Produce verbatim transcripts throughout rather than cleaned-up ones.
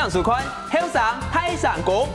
歡迎收看《後生大聲公》，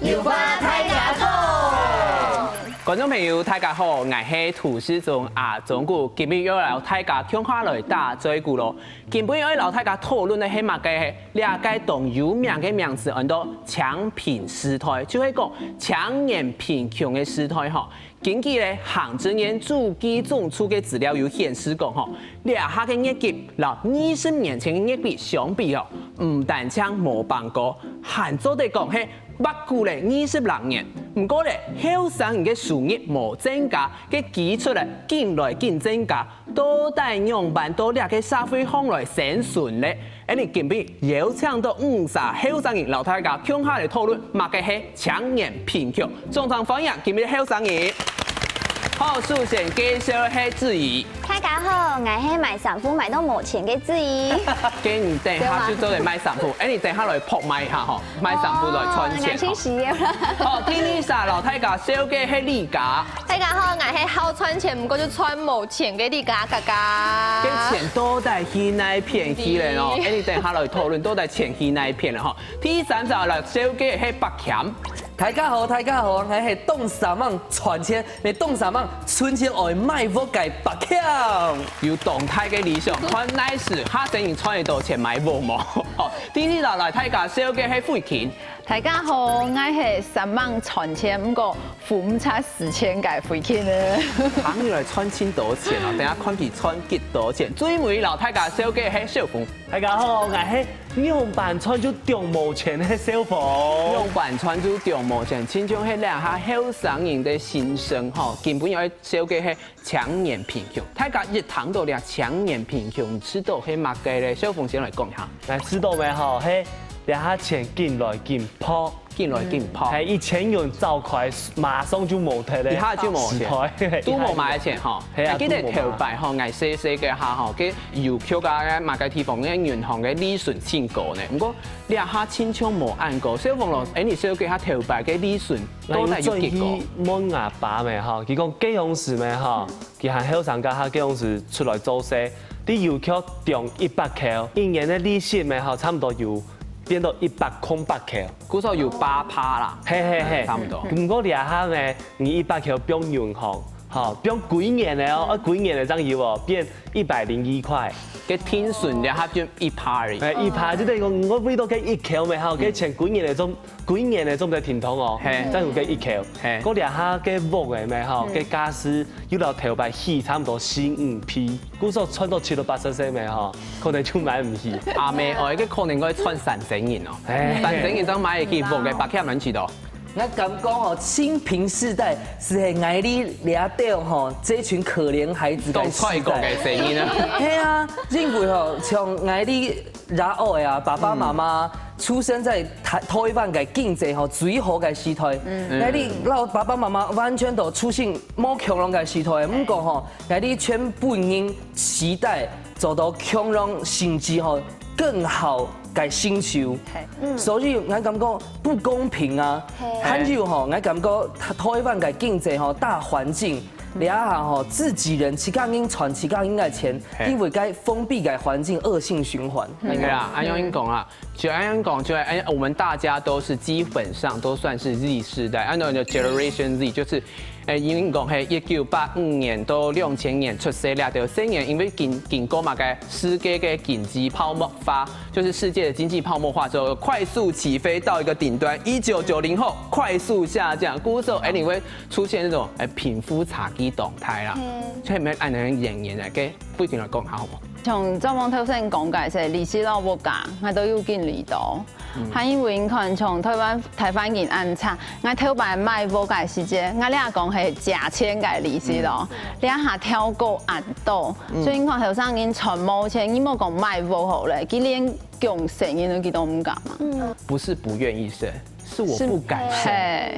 有話大家講。觀眾朋友，大家好，𠊎係涂世忠阿忠牯，今日又來同大家共下來打嘴鼓咯。今晡日愛同大家討論个係麼个？係這个當有名个名詞，安到青貧世代，就係講青年貧窮个世代吼。 根據咧行政院主計總處个資料有顯示講吼，這下个月給摎二十年前个月給相比哦，毋單淨無放過，還做得講係屈牯咧二十零年。毋過咧，後生人个收入無增加，个支出咧緊來緊增加，到底仰般到這个社會項來生存咧？ 恁呢今晡邀請到五儕後生人，摎大家共下來討論麼个係青年貧窮。掌聲歡迎今晡日後生人。好，首先介紹係子怡。大家好，𠊎係買衫褲買到無錢个子怡。該你等下就做得賣衫褲，哎，你等下來拍賣一下吼，賣衫褲來賺錢吼。哦，𠊎先洗了啦。好，第二儕摎大家紹介係李嘉。 大家好，𠊎係好賺錢，毋過就賺無錢个李嘉嘉嘉。該錢到底去哪片去咧哦？哎，你等下來討論到底錢去哪片了吼。第三隻來紹介係柏謙。大家好，大家好，𠊎係當煞猛賺錢，也當煞猛存錢愛買屋个柏謙。有當大个理想，看哪時後生人賺得到錢買屋無？好，第四隻來大家紹介係慧琴。 大家好，𠊎係煞猛賺錢，毋過付毋出時間个慧琴呢。行入來賺盡多錢哦，等下看佢賺幾多錢。最尾摎大家紹介係小鳳。大家好，𠊎係仰般賺就當無錢个小鳳。仰般賺就當無錢，親像係這下後生人个心聲吼。今晡日愛紹介係 青年貧窮，大家一聽到這青年貧窮，知道係麼个咧？小鳳先來講一下。𠊎知道个吼，係這下錢緊來緊薄。緊來緊薄。係一千元找開，馬上就無忒咧。一下就無錢，都無麼个錢吼。係啊，還記得頭擺吼，𠊎細細个下吼，該郵局啊，麼个地方，該銀行个利息盡高呢。毋過這下親像無恁高。小鳳老師，哎，你紹介下頭擺个利息到底有幾高？ 問𠊎爸咩吼，佢講該央時咩吼，佢還後生該下該央時出來做事，在郵局中一百箍，一年个利息咩吼，差毋多有變到一百空八箍。故所有八趴啦。係係係，差毋多。毋過這下呢，你一百箍放銀行，吼，放幾年个哦，啊幾年个正有哦，變一百零一塊。該定存這下變一趴而已。哎，一趴，就等於講，𠊎為到該一箍咩吼，該錢幾年个總 幾年个總得停通哦，係。正有該一箍。係。該這下个屋仔咩吼，該價數又摎頭擺起差毋多四五倍，故所賺到七老八十歲咩吼，可能就買毋起。阿姆哀該可能會賺三千銀哦，哎。三千銀正買得起屋仔，柏謙恁樣知道。𠊎敢講哦，青貧世代係𠊎俚這兜吼，這群可憐孩子个時代。當衰過个聲音啊。係啊，因為吼，像𠊎俚 然後呀，爸爸媽媽出生在台，台灣个經濟吼，最好个時代。嗯。𠊎俚摎爸爸媽媽完全都出身無共樣个時代，毋過吼，𠊎俚全部人期待做到共樣甚至吼更好个成就。係。嗯。所以𠊎感覺不公平啊。係。還有吼，𠊎感覺台，台灣个經濟吼，大環境，這下吼，自己人自家人賺自家人个錢，係。因為該封閉个環境惡性循環。係啊，恁樣講啊， 就恁樣講，就哎，我們大家都是基本上都算是 Z 世代，按照 Generation Z，就是，哎，因為講係一九八五年到兩千年出世這兜細人，因為經，經過麼个世界个經濟泡沫化，就是世界的經濟泡沫化之後，快速起飛到一個頂端，一九九零後快速下降，故所anyway出現那種哎貧富差距當大啦，所以毋係恁樣原因來个。 不一定來講下好無？像張望頭先講个係，利息摎屋價，𠊎都有經歷到。還因為你看，像台灣，台灣人恁差，𠊎頭擺買屋个時節，𠊎這講係借錢个利息咯，這下調高恁多，所以你看後生人賺無錢，你莫講買屋好咧，佢連降息佢都毋敢嘛。不是不願意生，是我不敢生。係。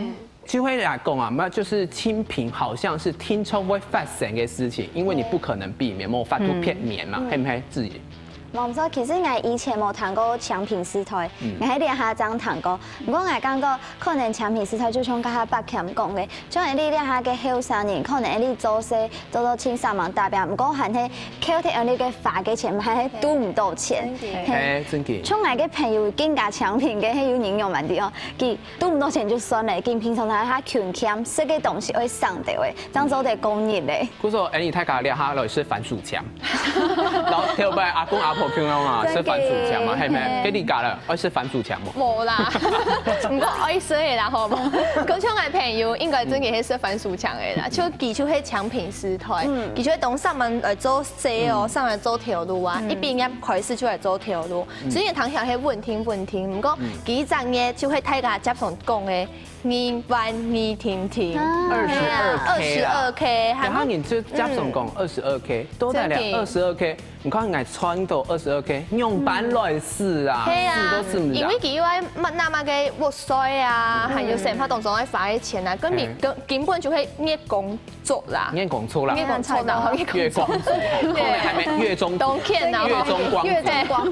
就會來講啊，那就是青貧好像是定著會發生个事情，因為你不可能避免，無法度避免嘛，係毋係？子怡？無錯，其實𠊎以前無聽過搶品時代，嗯。𠊎係這下正聽過。毋過𠊎感覺，可能搶品時代就像剛才伯謙講个，像你這下个後生人，可能你做事做到盡煞猛打拚，毋過還係扣忒你个花个錢，還係堵毋到錢。真的。嘿。哎，真的。像𠊎个朋友更加搶品个，係有人用蠻多哦，佢堵毋到錢就算了，佢平常還較勤儉，食个東西愛省兜个，這樣做得過日嘞。 故所，恁樣大家這下來食番薯簽，然後頭擺阿公阿婆共樣啊，真个。食番薯簽嘛，係毋係？嘿。該你家了，愛食番薯簽無？無啦，毋過愛食个啦，好無？毋過像𠊎朋友，應該真个係食番薯簽个啦，就佢就係搶品時代，嗯。佢就會當煞猛來做事哦，嗯。煞猛來做頭路啊，嗯。一畢業開始就來做頭路，嗯。所以通常係穩定穩定，毋過嗯。幾隻月就係大家接常講个， 二萬二定定。啊。二十二K啊。二十二K，然後你就加總共二十二K，嗯。多帶了二十二K，你看，𠊎賺到二十二K，用搬來試啊，嗯。係啊，試都試毋到。因為佢又愛買，拿麼个屋稅啊，嗯。還有生活當中愛花个錢啊，跟你嗯。根，根本就係月光族啦。月光族啦。月光族啦。月光族，可能還沒月中，冬天啊。月中光族。月中光。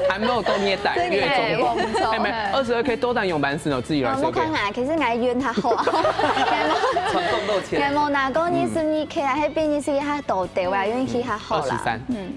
還沒有到熱帶，真的，月中光。無錯。還沒，二十二K多帶用搬試哦，自己來試。啊，無看啊， 其實𠊎運較好啊。傳統到錢。𠊎無拿過二十二K啊，該比二十二較多兜啊，運氣較好啦。二十三。嗯。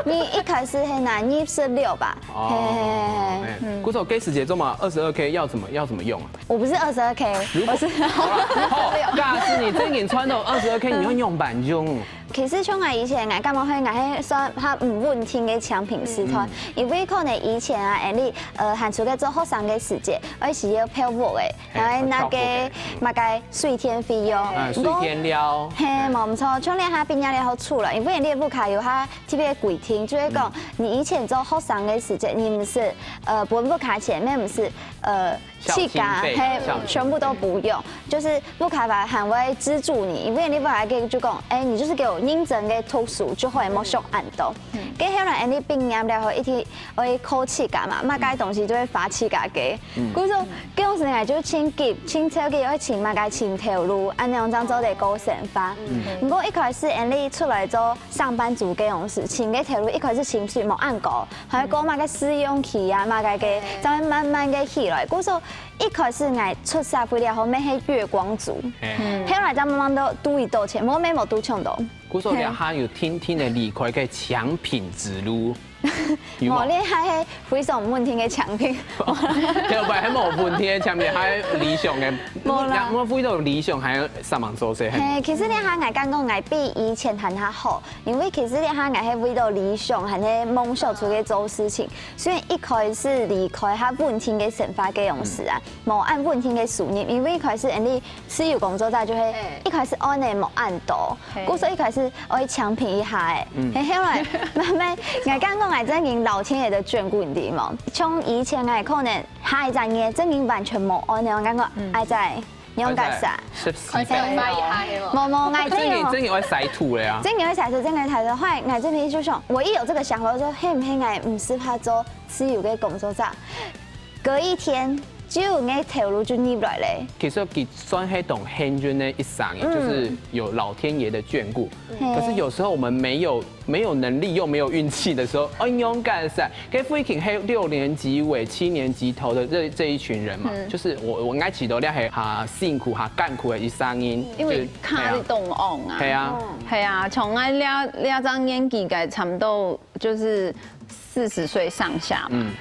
你一開始係拿二十六吧？哦，嘿嘿嘿嘿。哎，嗯。故所該時節做嘛，二十二K要怎麼，要怎麼用啊？我不是二十二K，如果，我是好了，好，假使你真正賺到二十二K，你要用搬用。 其實像𠊎以前，𠊎感覺係𠊎係算較毋穩定个搶品時代，嗯。因為可能以前啊，恁樣，呃，還出去做學生个時節，愛需要票屋个，嘿，然後那個票屋个，嗯。麼个水電費用，啊，毋過，水電了。嘿，嘿。無毋錯，像你下畢業了後出來，因為你个屋下有下特別規定，就係講，嗯。你以前做學生个時節，你毋使，呃，分屋下錢，也毋使，呃， 自家，孝親費，嘿，孝親費。全部都不用，就是屋下還會資助你，因為你屋下个就講，哎，你就是給我認真个讀書就好，莫想恁多。嗯。該後來你畢業了後，一定會靠自家嘛，麼个東西就會花自家个。嗯。故所，該時𠊎就盡急，盡著急，愛尋麼个尋頭路，恁樣正做得過生活。嗯。毋過一開始，你出來做上班族該種事情，該頭路一開始薪水無恁高， 還有講麼个試用期啊，麼个个，嘿。正會慢慢个起來。故所一開始𠊎出社會了後，乜係月光族，嘿。嗯。後來正慢慢都堵一到錢，無乜無堵搶到。故所你還有定定个離開个搶品之路，有無？無，你還係非常穩定个搶品。頭擺還無穩定个搶品，還理想个。無啦。那，那為了理想還煞猛做事，嘿。嘿，其實你看，𠊎感覺𠊎比以前還較好， 因為其實這下𠊎係為了理想，還係夢想出去做事情。雖然一開始離開較穩定个生活个樣式啊，無恁穩定个收入，因為一開始恁樣自由工作者就係嘿。一開始earn个無恁多，嘿。故所一開始愛搶品一下欸，嗯。嘿，後來慢慢，𠊎感覺𠊎正經老天爺个眷顧，你知無？像以前𠊎可能下一隻月正經完全無earn个，𠊎感覺嗯。愛再 仰結煞？十四倍。開始有發一下个無？無，無，𠊎這个，正經，正經會使土个啊。正經會使土，正經會使土。後來𠊎這邊就想，我一有這個想法，我說，係毋係𠊎毋適合做自由个工作者？隔一天，就𠊎頭路就入來咧。其實佢算係當幸運个一生，嗯。就是有老天爺的眷顧。嘿。可是有時候我們沒有 沒有能力又沒有運氣的時候，哎，勇敢噻。該附近還有六年級尾、七年級頭的這，這一群人嘛，嗯。就是𠊎，𠊎應該知道這係哈辛苦哈艱苦个一生人，因為就是，卡在當旺啊。係啊。係啊，像𠊎這，這張年紀个差不多就是四十歲上下嘛，嗯。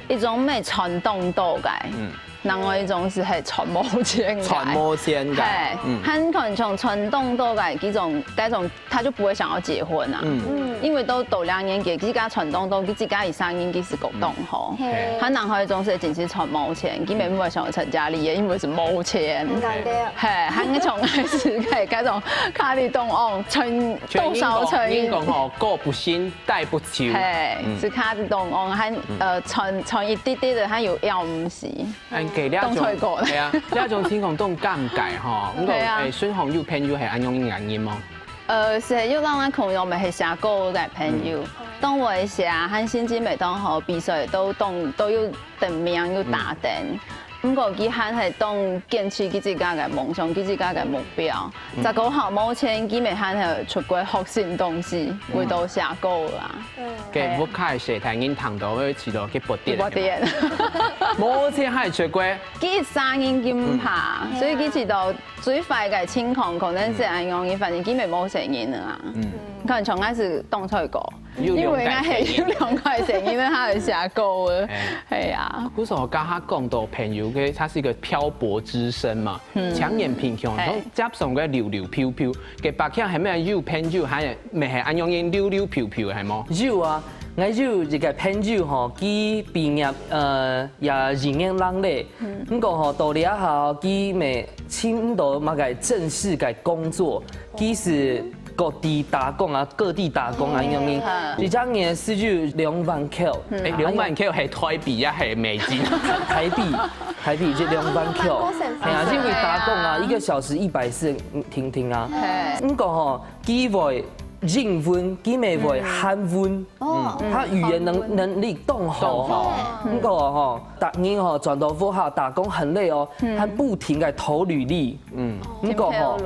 一種乜賺當多个，嗯。另外一種係還賺無錢个。賺無錢个，嘿，嗯。還可能像賺當多个，這種，這種 他就不會想要結婚啊。嗯。嗯。因為都到這年紀，自家賺當多，自家一生人其實過當好。嗯。嘿。還有一種係真係賺無錢，根本不會想要成家立業，因為係無錢。嗯，對。嘿，還有一種係該種卡在當旺，存，多少存。全英國，英國吼，過不新，帶不舊。嘿，嗯。係卡在當旺，還，嗯。呃，賺，賺一滴滴个，還有要毋死。哎，該這種，當衰過。係啊，這種情況當尷尬吼。毋過，對啊。哎，順風有朋友係恁樣个原因無？ 呃，係，有兩个朋友，𠊎係寫歌个朋友，嗯。當𠊎寫，還心情袂當好，比賽都當，都有得名，有打燈。嗯。毋過佢還係當堅持佢自家个夢想，佢自家个目標。再過好，目前佢乜還係出國學新東西，為到寫歌啊。个屋下个細大人聽到會試到佢發癲。發癲。無，這還出國。佢三人金牌，所以佢試到最壞个情況，可能係恁樣，佢反正佢乜無細人了啊。嗯，你看，像𠊎係當初个歌，有兩個細人。因為𠊎係有兩個細人，因為佢有寫歌啊。係啊。故所剛剛講到朋友个，他是一個漂泊之身嘛，青年貧窮，係。都接上个溜溜飄飄，个白天還沒有朋友，還沒係恁樣溜溜飄飄，係無？有啊，𠊎有一個朋友吼，佢畢業呃也二年零咧，毋過吼到這下佢乜尋毋到麼个正式个工作，佢係各地打工啊，各地打工啊，恁樣呢。一隻月收入兩萬箍，哎，兩萬箍係台幣也係美金？台幣，台幣就兩萬箍。哎呀，因為打工啊，一個小時一百四，聽聽啊。毋過吼，佢會英文，佢乜會韓文。哦，他語言能能力當好。當好。毋過吼，逐日吼轉到屋下打工很累哦，還不停个投履歷。嗯。毋過吼，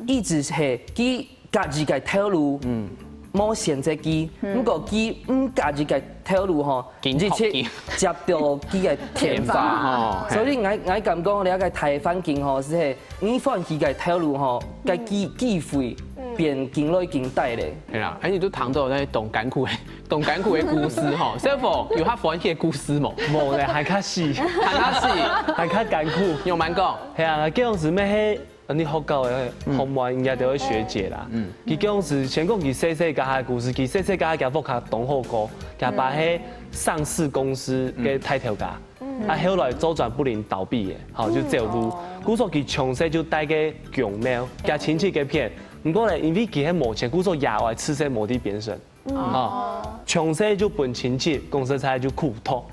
一直係佢 家己个頭路，嗯，無選擇佢，毋過佢毋家己个頭路吼，而且接到佢个電話，所以𠊎𠊎感覺這個大環境吼，係係你歡喜个頭路吼，个機機會變緊來緊大咧。係啦，而且都談到那種艱苦的、種艱苦的故事吼，師傅有他歡喜的故事無？無咧，還較死，還較死，還較艱苦。有蠻講。係啊，該樣子咩係。 你學校个學妹應該都會學姐啦。嗯，佢講係先講佢細細个个故事，佢細細个个屋下當好過，佢爸係上市公司个大頭家，啊後來週轉不靈倒閉个，好就走路。故所佢從細就戴个宮廟，佢親戚个片。毋過呢，因為佢係無錢，故所爺哀自細無在邊身。 哦，從細就分親戚，講實在就苦讀。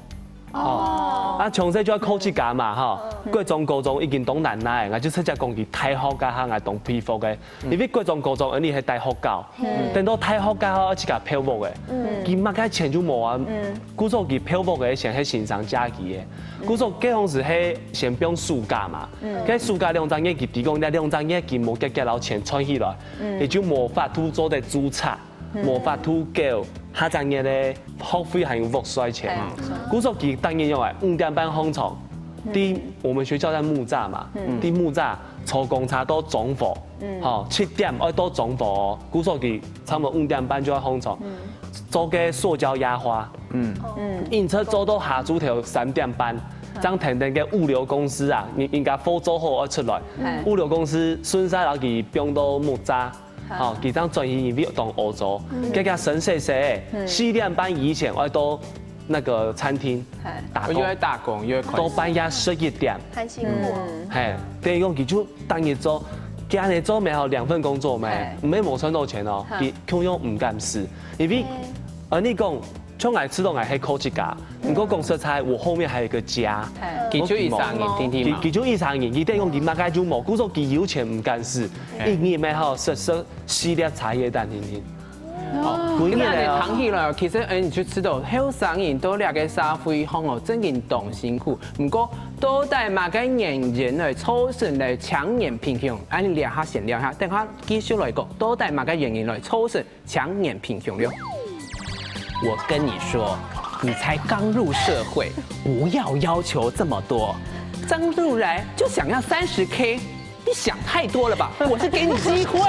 哦，啊從細就愛靠自家嘛哈。國中、高中已經當難啦，𠊎就直接講佢大學該下𠊎當佩服个，因為國中、高中恁樣係戴學校，等到大學該下愛自家漂泊个，佢麼个錢就無啊。故所佢漂泊个錢係先生借佢个，故所該方式係先放暑假嘛，該暑假兩隻月佢提供，該兩隻月佢無結結摎錢存起來，佢就無法度做得註冊。 無法度繳下隻月个學費還有屋稅錢。故所佢當然用來五點半䟘床，在我們學校在木柵嘛，在木柵坐公車到中和，吼，七點愛到中和哦，故所佢差不多五點半就愛䟘床，做个塑膠鴨花，嗯，硬車做到下晝頭三點半，正跈等个物流公司啊，你應該貨做好愛出來，物流公司順續摎佢放到木柵。 吼，佢正轉去因為當屙糟，結果身洗洗，四點半以前愛到那個餐廳打工，又愛打工又愛看到半夜十一點，很辛苦哦。嘿，等於講佢就當日做，今日做沒好兩份工作咩，毋係無賺到錢哦，佢共樣毋敢辭，因為，呃，你講，像𠊎知道𠊎係靠自家，毋過講實在，我後面還有一個家，嘿，佢就一生人，聽聽嘛佢。佢就一生人，佢等於講佢麼个就無，故所佢有錢毋敢辭，一日咩好食食 系列茶叶蛋，听听。哦，今日今日哦，你聽起來，其實，哎，你就知道後生人到這個社會項哦，真經當辛苦。毋過，到底麼个原因來造成了青年貧窮？哎，你這下先聊下，等下繼續來講，到底麼个原因來造成青年貧窮了？我跟你說，你才剛入社會，不要要求這麼多。剛入來就想要三十K，你想太多了吧？我是給你機會。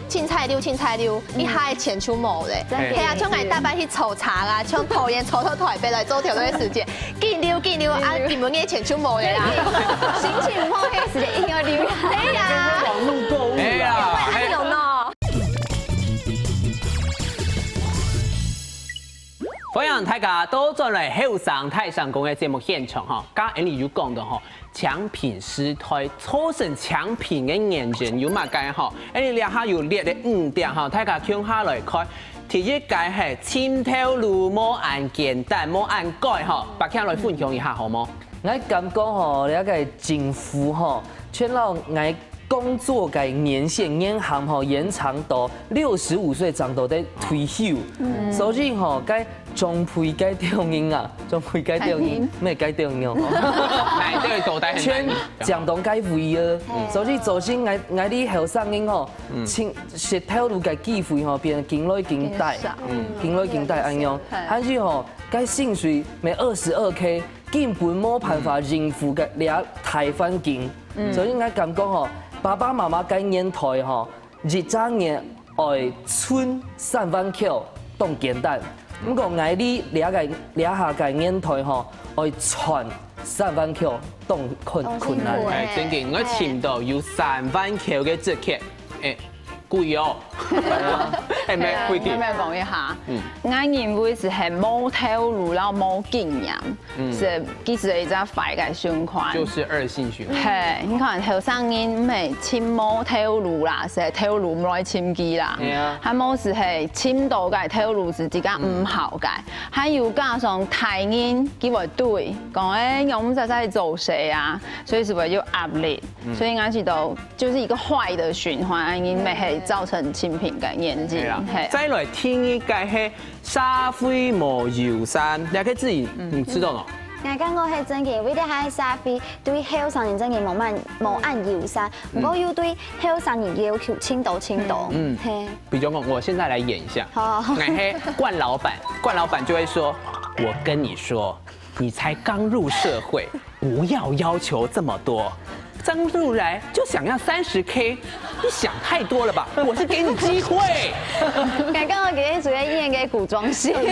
凊彩溜，凊彩溜，一下錢就無咧。嘿係啊，像𠊎逐擺去抽查啦，像桃園抽到台北來做調查个時間，緊溜緊溜啊，根本个錢就無咧啦。心情毋好个時節一定要溜。係啊，網路購物哎呀，還有呢。歡迎大家倒轉來後生大聲公个節目現場吼，剛剛Annie有講到吼，青貧時代造成青貧个原因有麼个吼？Annie這下有列了五點吼，大家共下來看。第一個係尋頭路無恁簡單，無恁該吼，大家來分享一下好無？𠊎感覺吼，這個政府吼，全摎𠊎 工作个年限，年限吼，延長到六十五歲正做得退休。所以吼，該長輩該兜人啊，長輩該兜人，大人。毋係該兜人哦。哪兜都在很全難講。講到該位啊，所以造成𠊎，𠊎這後生人吼，嗯。尋，食頭路个機會吼，變緊來緊低，緊少。嗯。緊來緊低恁樣。嗯。但是吼，該薪水乜二十二K，根本無辦法應付个這大環境。嗯。所以𠊎感覺吼，爸爸媽媽該年代吼，一隻月愛存三萬箍當簡單。毋過𠊎這，這个，這下个年代吼，愛賺三萬箍當困，當辛苦。困難。欸。哎，真个，𠊎尋到有三萬箍个職缺，欸，貴哦。欸，無，係啊，貴點。你要不要講一下？嗯。𠊎認為係無頭路，然後無經驗。 嗯。係，其實係一隻壞个循環。就是惡性循環。係，你看後生人乜尋無頭路啦，係頭路毋來尋佢啦。係啊。還無係係尋到个頭路係自家毋好个，還有加上大人佢會對，講，欸，仰毋使再做事啊，所以係會有壓力。嗯。所以𠊎知道，就是一個壞的循環，恁樣乜係造成清貧个原因。係啦，係。再來第二个係 社會無友善，這个字，嗯。你知道喏？𠊎感覺係真个，因為這下社會對後生人真个無恁，無恁友善，嗯。毋過又對後生人要求盡多盡多。嗯。係。比如講，我現在來演一下。好。哎，嘿，冠老闆，冠老闆就會說：「我跟你說，你才剛入社會， 不要要求這麼多。剛入來就想要三十K，你想太多了吧？我是給你機會。」感覺𠊎今日主要演个古裝戲，看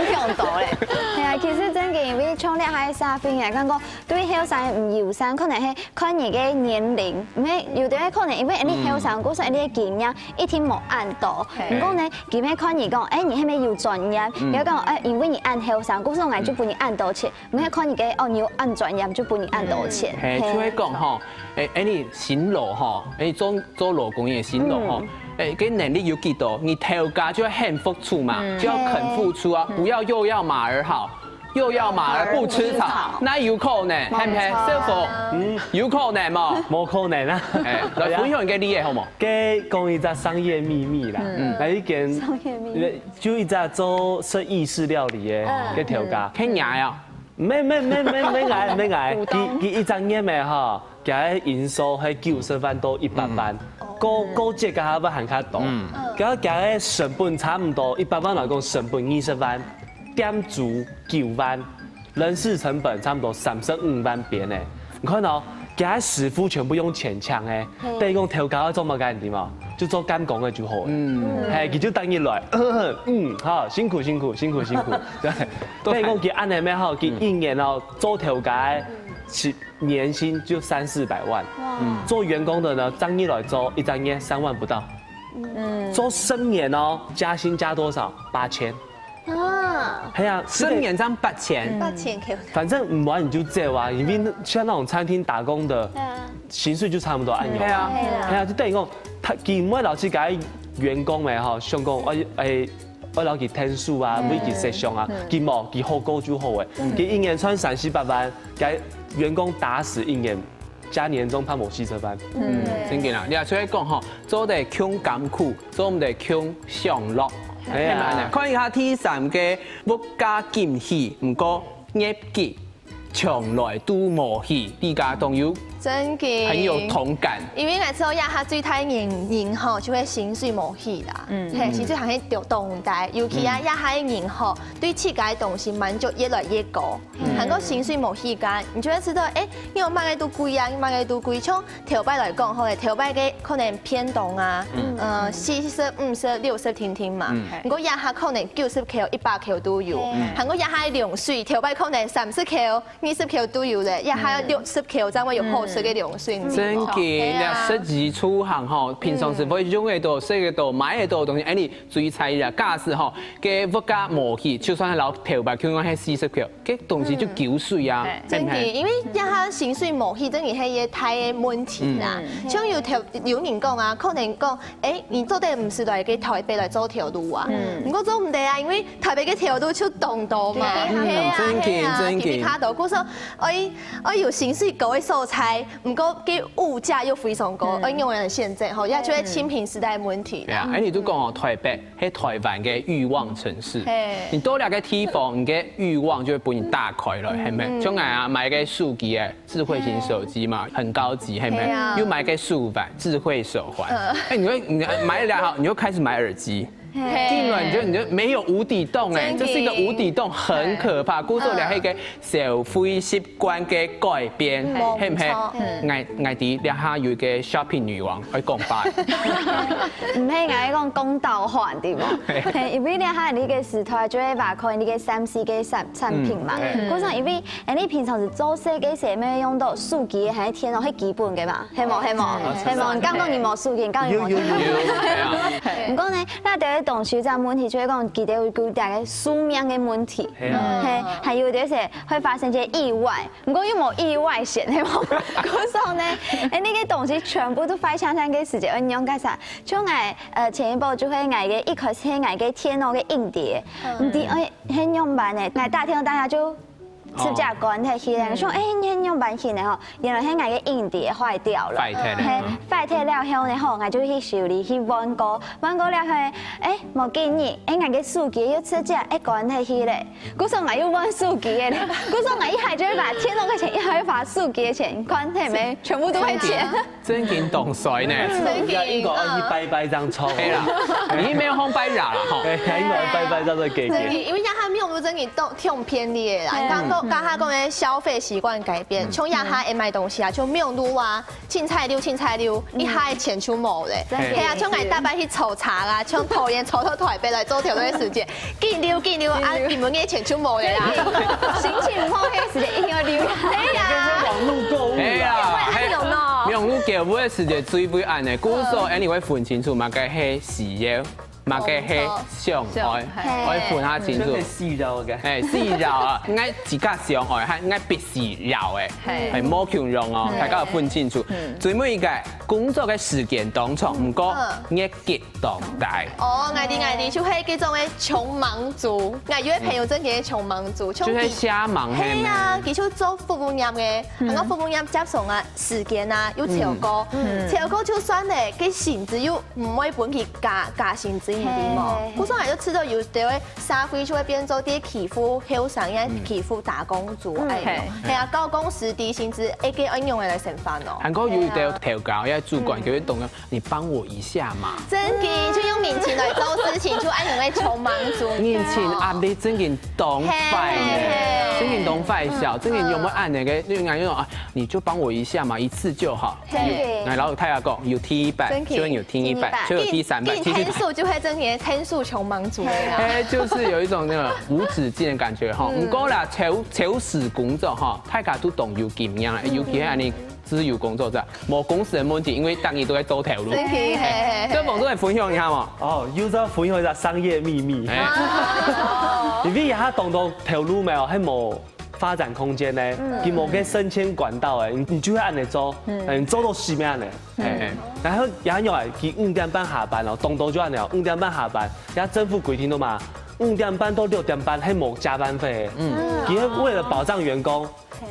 挺多咧。係啊，其實真个，因為像這下社會啊，感覺對後生毋友善，可能係看你个年齡，因為有的可能因為你後生，故所你个經驗一定無恁多。係。毋過呢，佢乜看你講，欸，你係毋係有專業？嗯。你要講，欸，因為你恁後生，故所𠊎就分你恁多錢。 毋係看你个，哦，你有恁專業就分你恁多錢。嗯。嘿，係。就係講吼，欸，欸，你辛勞吼，欸，做，做勞工个辛勞吼，嗯。欸，个能力有幾多，你頭家就要肯付出嘛，嗯。就要肯付出啊，嗯。不要又要馬兒好，又要馬兒不吃草，馬兒不吃草。哪有可能？無錯。係毋係？師傅，嗯。有可能無？無可能啊。欸，來分享一个例仔好無？該講一隻商業秘密啦，嗯。來一間商業秘密。 就一隻做設意式料理个，嗯。个頭家。嗯。很野呀。毋免，毋免，毋免，毋免，毋免𠊎，毋免𠊎。股東。佢，佢一隻月个吼，佢个營收係九十萬到一百萬，嗯。高，高級个還會還較多。嗯。佢，佢个成本差毋多，一百萬來講，成本二十萬，店租九萬， 人事成本差不多三十五萬邊欸。你看哦，佢个師傅全部用錢請欸，嘿。等於講頭家愛做麼个，你知無？就做監工个就好欸。嗯。嘿，佢就等於來，嗯，好，辛苦，辛苦，辛苦，辛苦。對。對。等於講佢恁樣乜好，佢一年哦，做頭家个，嗯。是年薪就三四百萬。哇。嗯。做員工的呢，正入來做，一隻月三萬不到。嗯。做十年哦，加薪加多少？八千。 啊。係啊，十年正八千。嗯。八千塊。反正毋玩你就走啊，因為像那種餐廳打工的，對啊。薪水就差不多恁樣。對啊。係啦。係啊，就等於講，佢，佢毋會老是佮員工个吼，想講，哎，哎，愛摎佢𢯭手啊，嗯。為佢設想啊，嗯。佢無，佢好過就好欸。嗯。佢一年賺三四百萬，佮員工打死一年 加年終怕無四十萬。嗯。嗯，真个啦，你也出來講吼，做得共甘苦，做毋得共享樂。哎呀。係嘛呢？看一下第三个，物價緊起，毋過業績從來都無起，大家都有真个。很有同感。因為𠊎知這下最大原因吼，就係薪水無起啦。嗯。嘿，嗯。其實還係有動盪，尤其啊，嗯。這下个人吼，對自家个東西滿足越來越高。 嗯。還過薪水無起價，你就會知道，欸，你有麼个都貴啊，你麼个都貴。像頭擺來講，好咧，頭擺个可能便當啊，嗯。呃，四十、五十、六十定定嘛。嗯。毋過這下可能九十箍、一百箍都有。嗯。還過這下个涼水，頭擺可能三十箍、二十箍都有咧，這下六十箍正會有好食个涼水，嗯。你知無？真个，係啊。你食衣住行吼，平常時會用得到、食得到、買得到个東西，哎，你最在意啊，假使吼，个物價無起，就算係老頭擺，就算係四十箍， 个東西就噭水啊，嗯。係毋係？真个，因為這下薪水無起，真个係一個大个問題啦。嗯。像有頭，有人講啊，可能講，欸，你做得毋使來个台北來做頭路啊。嗯。毋過做毋得啊，因為台北个頭路就當多嘛。對啊。係啊，嗯，真个，係啊，真个。其實較多，故所，愛，愛有薪水高个所在，毋過，佢物價又非常高，嗯。而用人現在吼，也就係清貧時代的問題啦。對啊，哎，你都講哦，台北係台灣个慾望城市，嘿。你到了个地方，你个慾望就會分你打開了，嗯。係咪？嗯。像𠊎啊，買个手機哎，智慧型手機嘛，很高級，係咪？對啊。又買个手環，智慧手環。嗯。哎，你會，你買了好，你又開始買耳機。 嘿。竟然就，你就沒有無底洞哎，真的。這是一個無底洞，很可怕。故所了，嗯。該個消費習慣个改變，嗯。係毋係？嗯。𠊎，𠊎知這下有一個shopping女王愛講話。毋係，𠊎講公道話，對無？嘿。嘿，因為這下你个時代就會話看你个三C个產，產品嘛。嗯。故所因為，哎，你平常時做事个時候，有用到手機還係電腦，係基本个嘛？ 係無？係無？嗯。係無？你敢講你無手機，你敢講你無電腦？有，有，有，有。對啊。毋過呢，該兜个東西這問題就係講，佢兜有佢兜个壽命个問題。係啊。係，還有就是會發生一些意外，毋過又無意外險，係無？故所呢，哎，該個東西全部都壞淨淨个時節，愛仰結煞？像𠊎，呃，前一波就係𠊎个一開始係𠊎个電腦个硬碟，嗯。毋知愛，哎，係仰般呢？𠊎打電話大家就 直接關忒去了。哦。想，哎，你仰般去呢吼？原來係𠊎个硬碟壞掉了。壞忒了，嘿，嗯。壞忒了後呢，吼，𠊎就去修理，去換過。換過了後，哎，無幾日，哎，𠊎个手機又直接，哎，關忒去了。故所𠊎又換手機个了。故所𠊎一下就會把電腦个錢，一下會把手機个錢關忒沒，全部都會錢。 真經當衰呢。嗯。應該，應該愛去拜拜正著。係啦，你沒有紅白啦，吼。對，應該拜拜正做解決。真的，因為像他廟都真的都挺便利的啦。對啊。你剛剛，嗯。剛剛講的消費習慣改變，嗯。像這下愛買東西啊，就廟都啊，凊彩溜，凊彩溜，嗯。一下錢就無了。真的。係啊，像𠊎大班去抽查啊，像桃園抽到台北來做調整的時間，緊溜，緊溜啊，緊溜。根本个錢就無了啦。心情毋好个時節一定要溜。對呀。網路購物啦。係啊，網路購物个時節最會恁呢，故所，嗯。anyway，分清楚，麼个係需要，麼个係想愛，想愛，嘿。愛分較清楚。這個需要个。哎，需要啊，應該自家想愛，還應該必須要个，嘿。哎，無共樣哦，嗯。大家要分清楚。嗯。最尾一個，工作个時間當長，嗯。毋過，嗯。業績 當大。哦，𠊎知，𠊎知，就係該種个窮忙族。𠊎有个朋友真个窮忙族，就係瞎忙，係啊，係咩？佢就做服務業个，嗯。然後服務業接送啊，時間啊，又超過，嗯。超過就算了，該薪資又毋會分佢加，加薪資，你知無？嘿。故所𠊎就知道有兜个社會就會變做在欺負後生，也欺負打工族，嗯。哎喲，嘿。係啊，高工時低薪資，哎，該愛仰般來生活哦？還過有一兜頭家，也主管，嗯。就會懂得 你幫我一下嘛。真个，就用人情來做事情，就恁樣个窮忙族。人情壓力真个當壞呢，嘿，嘿，嘿。真个當壞小，嗯，真个有無恁樣个？因為啊，你就幫我一下嘛，一次就好。真个。來，然後大家講，有第一擺，真个。就有第二擺，第二擺。就有第三擺，緊，緊，其實天數就會真个天數窮忙族了啦。哎，就是有一種那種無止境的感覺哈。嗯。毋過啦，超，超時工作哈，大家都當有經驗啦，尤其係你 自由工作者，無公司个問題，因為逐日都在做頭路。真个，嘿，嘿，嘿。這網友來分享一下嘛。哦，又再分享一下商業秘密。哎。哦。因為佢當多頭路嘛，哦，還無發展空間呢，嗯。佢無个升遷管道哎，你，你就會恁樣做，嗯。哎，你做到死命呢。哎，哎。然後也有哎，佢五點半下班哦，當多就恁樣哦，五點半下班，也政府規定的嘛，五點半到六點半還無加班費。嗯。佢為了保障員工，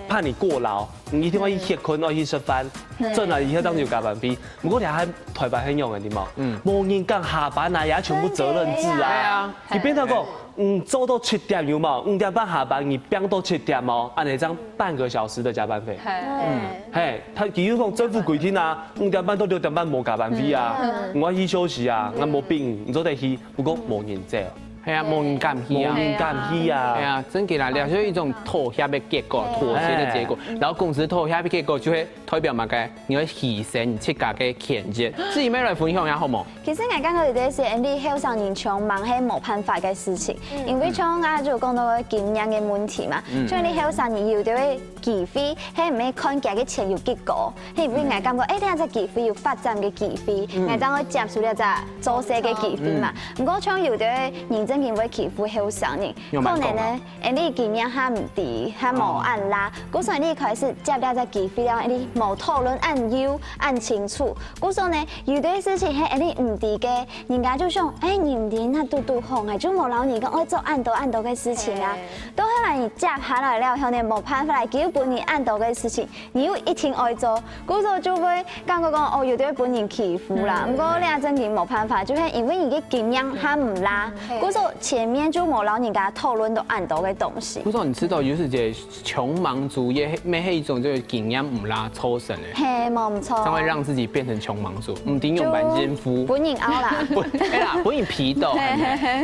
怕你過勞，你一定愛去歇睏，愛去食飯，嗯。轉來以後當然有加班費。毋過你還台北很勇的，對無？嗯。無人敢下班啊，也全部責任制啊。對啊。你變成講，嗯，做到七點有無？五點半下班，你拚到七點哦，恁樣這樣半個小時的加班費。嘿。嗯。嘿，佢，比如講政府規定啊，五點半到六點半無加班費啊，嗯。我去休息啊，我無病，你做得去，毋過無人做。 係啊，無人敢去啊。無人敢去啊。係啊，真个啦，這係一種妥協的結果，妥協的結果。哎。然後公司妥協的結果就會代表麼个？你會犧牲你自家个權益。自己妹來分享一下好無？其實𠊎感覺有兜時，你後生人窮忙係無辦法个事情，嗯。因為像啊，就講到个經驗个問題嘛，嗯。像你後生人有兜个機會，係毋係看佢个錢有幾高，係因為𠊎感覺，哎，這隻機會有發展个機會，嗯。𠊎正會接受這隻做事个機會嘛。嗯。毋過像有兜人正經會欺負後生人。仰般講啊？可能呢，𠊎俚經驗還毋知，還無恁罅，故所𠊎俚開始接這隻機會了，𠊎俚無討論恁幼、恁清楚。故所呢，有兜事情係𠊎俚毋知个，人家就想，哎，你毋知，該堵堵好，𠊎就無摎你講愛做恁多恁多个事情啊。到後來你接下來了後呢，無辦法啦，佢又分你恁多个事情，你又一定愛做，故所就會感覺講，哦，有兜分人欺負啦。毋過這正經無辦法，就係因為你个經驗還毋罅，故所前面就無摎人家討論到恁多个東西。不過你知道，有時節窮忙族也，也係一種這個經驗毋罅造成的，嘿，無毋著。它會讓自己變成窮忙族，毋知仰般應付。分人拗啦。分，哎啦，分人批鬥。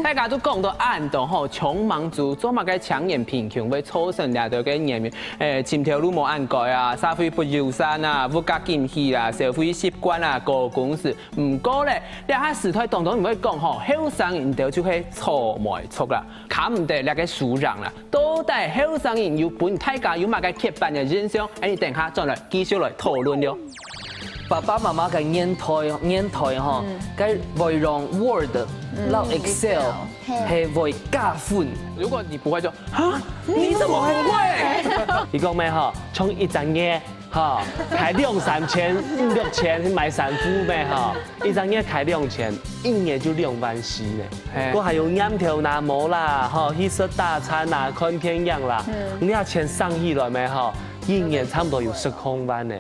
大家都講到恁多吼，窮忙族做麼个青年貧窮會造成這兜个原因。 誒，尋頭路無恁該啊，社會不友善啊，物價緊起啦，消費習慣啊，高工資。毋過咧，這下時代當中毋會講吼，後生人兜就係草莓族啦，堪毋得這個輸贏啦。到底後生人有分大家有麼个刻板个印象？𠊎俚等下轉來繼續來討論了。爸爸媽媽个年代，年代吼，該會用Word摎Excel，係會加分。如果你不會就 啊，你怎麼會？佢講咩吼，從一隻月吼，開兩三千、五六千去買衫褲咩吼，一隻月開兩千，一年就兩萬四呢。嘿。佢還有念頭那無啦，吼，去食大餐啦，看電影啦，你這錢省起來咩吼，一年差不多有十空萬呢。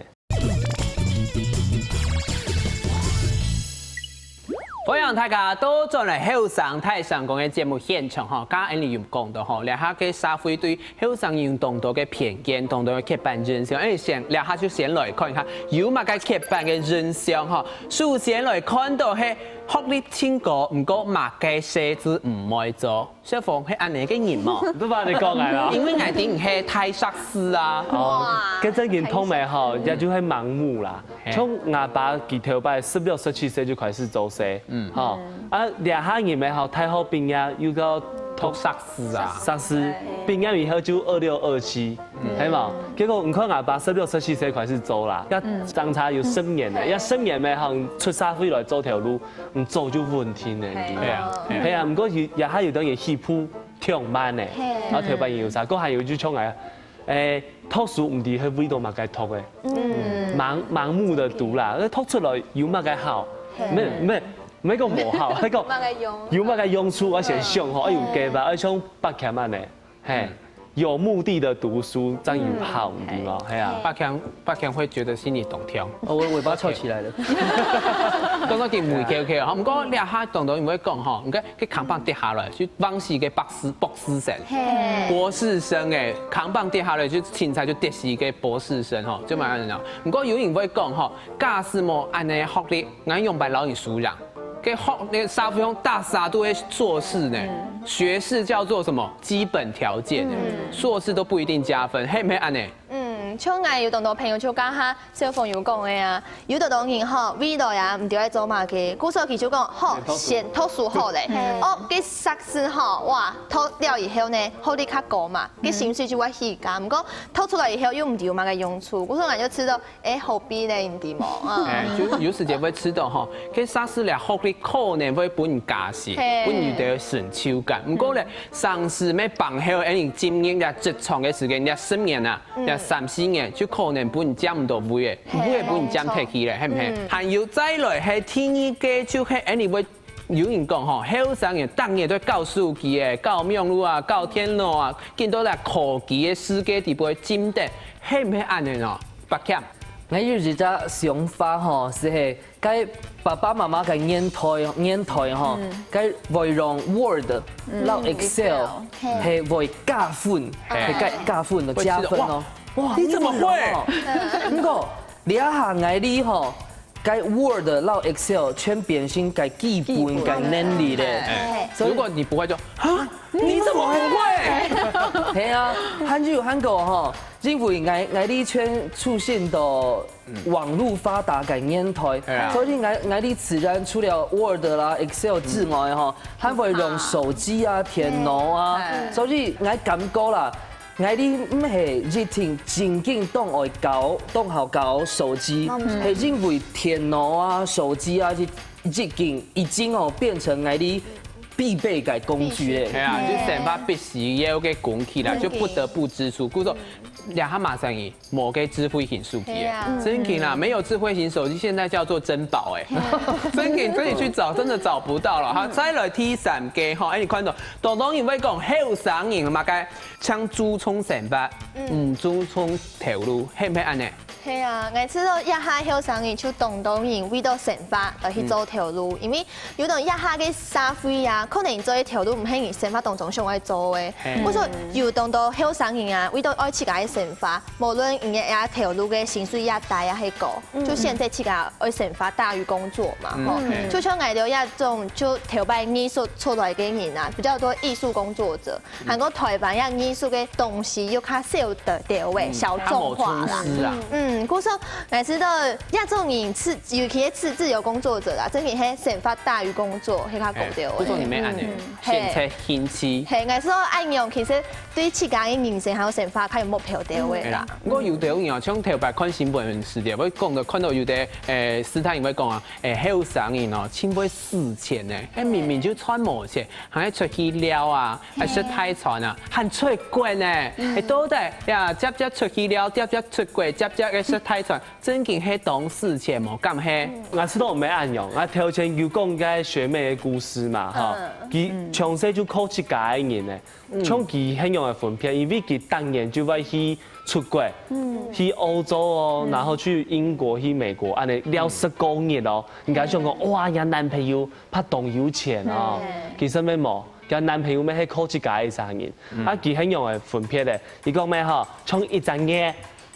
歡迎大家倒轉來後生大聲公个節目現場吼，剛剛𠊎俚有講到吼，這下个社會對後生人有當多个偏見，當多个刻板印象。𠊎俚先，這下就先來看一下有麼个刻板个印象吼。首先來看到係學歷盡高，毋過麼个事都毋會做。 小鳳係恁樣个人無？都把你講來了。因為𠊎等係大碩士啊。哦，跟正經通咩吼，也就係盲目啦。嘿。像𠊎爸佢頭擺十六、十七歲就開始做事，嗯，吼，啊，這下人咩吼，大學畢業又到讀碩士啊，碩士畢業以後就二六二七，係無？結果你看𠊎爸十六、十七歲開始做啦，也相差有十年了，也十年咩吼，出社會來做頭路， 毋做就穩定个，嘿。對啊，對啊。係啊，毋過有，也還有兜人起步忒慢呢，嘿。然後頭擺有啥，過還有就像𠊎，誒，讀書毋知係為著麼个讀个，嗯。盲，盲目的讀啦，那讀出來有麼个好？嘿。沒，沒，沒講無好，還講麼个用？有麼个用處，我先想吼，哎，有計劃，哎，像八強恁呢。 嘿，有目的的讀書正有效，你知無？嘿啊。八強，八強會覺得心裡動跳。哦，我尾巴翹起來了。剛剛點尾 K K 哈，毋過這下當多人會講吼，你看，該看板跌下來，就往時个博士，博士生，嘿。博士生誒，看板跌下來，就凊彩就跌死个博士生吼，就蠻恁樣。毋過有人會講吼，假使無恁樣學歷，𠊎仰般摎你輸贏？ 該學，該社會上大家都會碩士呢，嗯。學士叫做什麼？基本條件呢，嗯。碩士都不一定加分，係毋係恁樣？嗯，像𠊎有當多朋友就講哈，小鳳有講个啊，有當多人吼，未來啊，毋知愛做麼个，故所佢就講，好，先讀書好咧，嗯。哦，該碩士吼，哇，讀了以後呢，學歷較高嘛，該薪水就會起價，毋過讀出來以後又毋知有麼个用處，故所𠊎就知道， 誒，何必呢？你知無？嗯。誒，就有時節會知道吼，該碩士這學歷可能會分人加薪，嘿。分人有兜成就感。毋過咧，嗯。上司愛幫後，誒，你進入這職場个時間，這十年啊，嗯。這三四年，就可能分人佔毋到位誒，嘿，位分人佔忒去咧，係毋係？嗯。還有再來係第二個，就係，誒，你會 有人講吼，後生人逐日都搞手機誒，搞網路啊，搞電腦啊，緊到來科技个世界底背進展，係毋係恁樣哦？伯謙。𠊎有一隻想法吼，就係該爸爸媽媽个年代，年代吼，嗯。該會用Word，嗯，摎Excel，Excel，嘿。係會加分，嘿。係加，加分个，會知道，加分哦。哇，哇，你怎麼會？你怎麼會？毋過，這下𠊎俚吼， 該Word摎Excel全變成該基本个能力咧。基本。哎，所以如果你不會就，啊，你怎麼會？係啊，還有還過吼，因為𠊎，𠊎俚全出生到網路發達个年代，係啊。所以𠊎，𠊎俚自然除了Word啦、Excel之外吼，還會用手機啊、電腦啊，哎。所以𠊎感覺啦， 𠊎俚毋係一定正經當愛搞，當好搞手機，嗯。係因為電腦啊、手機啊，已，已經，已經哦，變成𠊎俚必备个工具咧。哎呀，就生活必須要个工具啦，嗯就不得不支出。故所，這下嘛生意，無个智慧型手機係啊欸，真个啦，沒有智慧型手機，現在叫做珍寶哎，真个自己去找，真的找不到了哈。再來第三个哈，哎，你看到，當多人會講後生人嘛，該像注重生活，嗯，注重頭路，係毋係恁呢？係啊，𠊎知道這下後生人就當多人為到生活來去做頭路，因為有當這下个社會啊，可能做个頭路毋係你生活當中想愛做个。係我說有當多後生人啊，為到愛自家个生活，無論你个頭路个薪水也低也係高，就選擇自家愛生活大於工作嘛，吼。嗯就像𠊎兜這種就頭擺藝術出來个人啊，比較多藝術工作者，還過台灣這藝術个東西又較少得到个，小眾化啦。是啊。嗯，故所，𠊎知道這種人自，尤其係自自由工作者啦，真个係生活大於工作，係較高調个。不過你們恁呢，係選擇興趣。係，𠊎知道恁樣其實對自家个人生還有生活較有目標个啦。不過有的人哦，像頭擺看新聞時節，會講到看到有的誒，斯坦也會講啊，誒，後生人哦，盡會使錢呢，誒，明明就賺無錢，還愛出去尞啊，還食大餐啊，還出國呢，誒，到底呀，接接出去尞，接接出國，接接个食大餐，真經係當使錢無？敢係？我知道毋係恁樣，啊頭前有講該學妹个故事嘛，哈，佢從細就靠自家个人呢，像佢係樣个分別，因為佢當然就會去出國，去歐洲哦，然後去英國、去美國，恁呢尞十個月哦。人家想講，哇，人男朋友怕當有錢哦，其實乜無，人男朋友乜係靠自家个一儕人，啊佢係樣个分別咧，佢講咩吼，像一隻月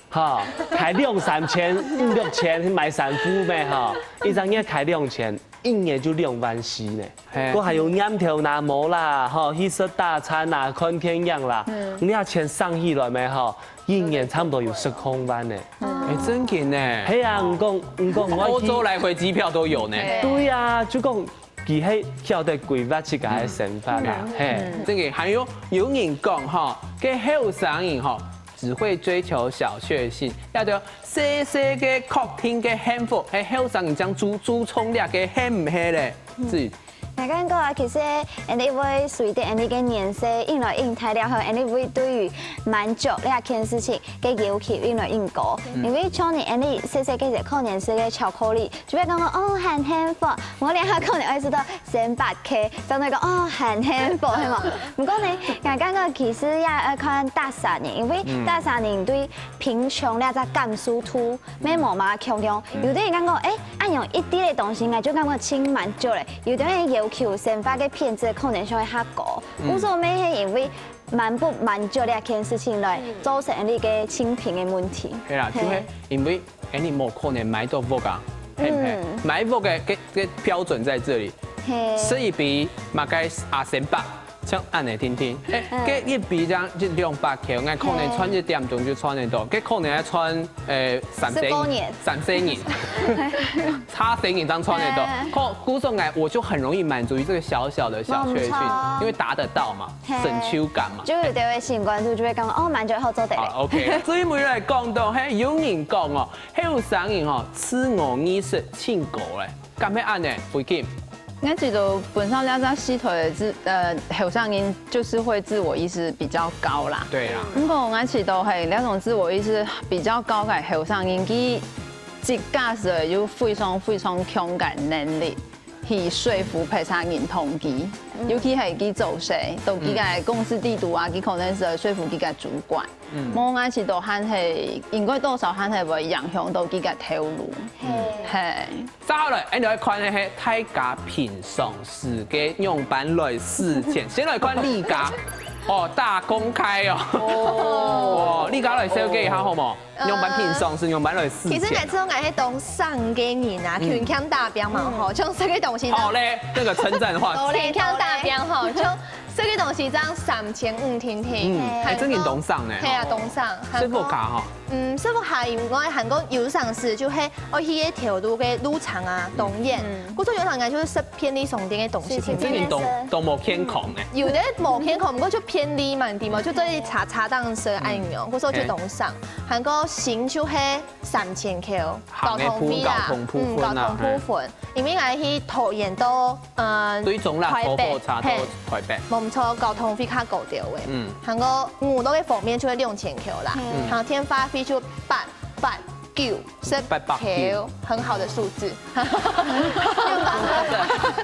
哈，開兩三千、五六千去買衫褲咩哈，一隻月開兩千，一年就兩萬四呢。嘿佢還有念頭拿無啦，哈，去食大餐啦，看電影啦，你這錢省起來咩哈，一年差不多有十空萬呢。誒，真經呢。係啊，毋講毋講，我去歐洲來回機票都有呢。對啊，就講佢係曉得規劃自家个生活啦，嘿。真个，還有有人講吼，該後生人吼，只會追求小確幸，要得細細个確定个幸福，係後生人正注注重這个，係毋係咧？是，𠊎感覺啊，其實𠊎兜會隨著𠊎兜个年歲越來越大了後，𠊎兜會對於滿足這件事情个要求越來越高。因為像你𠊎兜細細个時可能食个巧克力，就會感覺哦很幸福，無兩下可能愛食到三百K，正會講哦很幸福，係無？毋過呢，𠊎感覺其實也愛看逐儕人，因為逐儕人對貧窮這隻感受度，乜無麼共樣。有兜人感覺，誒，恁樣一滴个東西，𠊎就感覺盡滿足咧。有兜人要求生活个品質可能就會較高。故所乜係因為滿不滿足這件事情來造成你个清貧个問題。係啦，就係因為誒，你無可能買到屋啊，係毋係？買屋个个个標準在這裡，嘿，食一杯嘛該阿三百，像恁呢定定，誒，該一杯這樣就兩百塊，𠊎可能賺一點鐘就賺得到，該可能愛賺誒三四十多年三四年，差三年正賺得到。可故所𠊎我就很容易滿足於這個小小的小確幸沒錯，因為達得到嘛，嘿成就感嘛。就有兜个心關注就會感覺哦，滿足好做得咧。好，OK。最尾來講到，嘿，有人講哦，後生人哦，自我意識盡高咧，敢係恁呢？慧君，應該知道本身這隻時代个自呃後生人就是會自我意識比較高啦。對啊，毋過𠊎知道係這種自我意識比較高个後生人，佢自家係有非常非常強个能力去說服別儕人同佢，尤其係佢做事，到佢个公司底肚啊，佢可能係說服佢个主管。無，𠊎知道還係應該多少還係會影響到佢个頭路。係。接下來，𠊎兜來看个係大家平常時个樣般來使錢。先來看李家，哦，大公開哦。哦，李家來紹介一下好無？樣般平常時樣般來使錢。其實每次都𠊎係當省个人啊，勤儉打拚嘛吼，像這個東西呢，好咧，這個稱讚話。勤儉打拚吼，像食這個東西正三千五定定。嗯，哎，真个當省呢。係啊，當省。食屋下吼，嗯，食屋下以外，還過有常時就係愛去該頭路个路程啊，當遠。故所有常人就係食便利商店个東西。真个當當無健康呢。有个無健康，毋過就便利嘛，對嘛，就對茶茶當食恁樣，故所就當省。還過行就係三千箍，行个部交通部分啊嗯，交通部分，因為𠊎去桃園到嗯對中壢坐火車到台北，台北。嘿，無錯，交通費較高點位。嗯，還過娛樂个方面就係兩千箍啦，還有電話費就八八九十八八九九，很好的數字。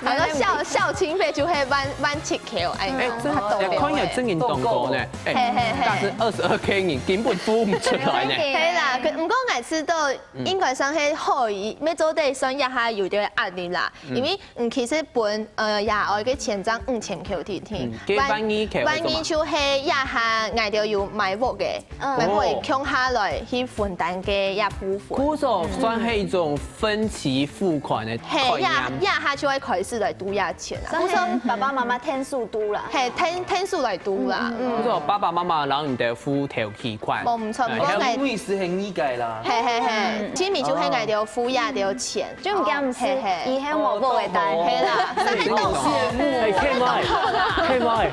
還過孝孝親費就係萬萬七箍，哎，哎，真个，看起來真个當高呢。嘿哎，嘿嘿但係二十二K你根本付毋出來呢。係啦，可毋過𠊎知道應該算係可以，每週得算一下有點壓力啦，因為嗯其實本呃也愛个錢正五千箍定定嗯，，該萬二箍萬二就係一下𠊎兜有買屋个，買屋个共下來去分擔个一部分。故所算係一種分期付款个概嘿，念。一下就會開始來度一下錢啦。所以爸爸媽媽天數多啦。嘿，天天數來度啦。故所爸爸媽媽摎你兜付頭期款。無毋錯，毋過哎𠊎因為係你个啦。嘿嘿嘿，Jimmy就係𠊎兜付一下兜錢，就毋驚毋係嘿嘿以後無屋个單。嘿啦，所以講哎，K Y，K Y，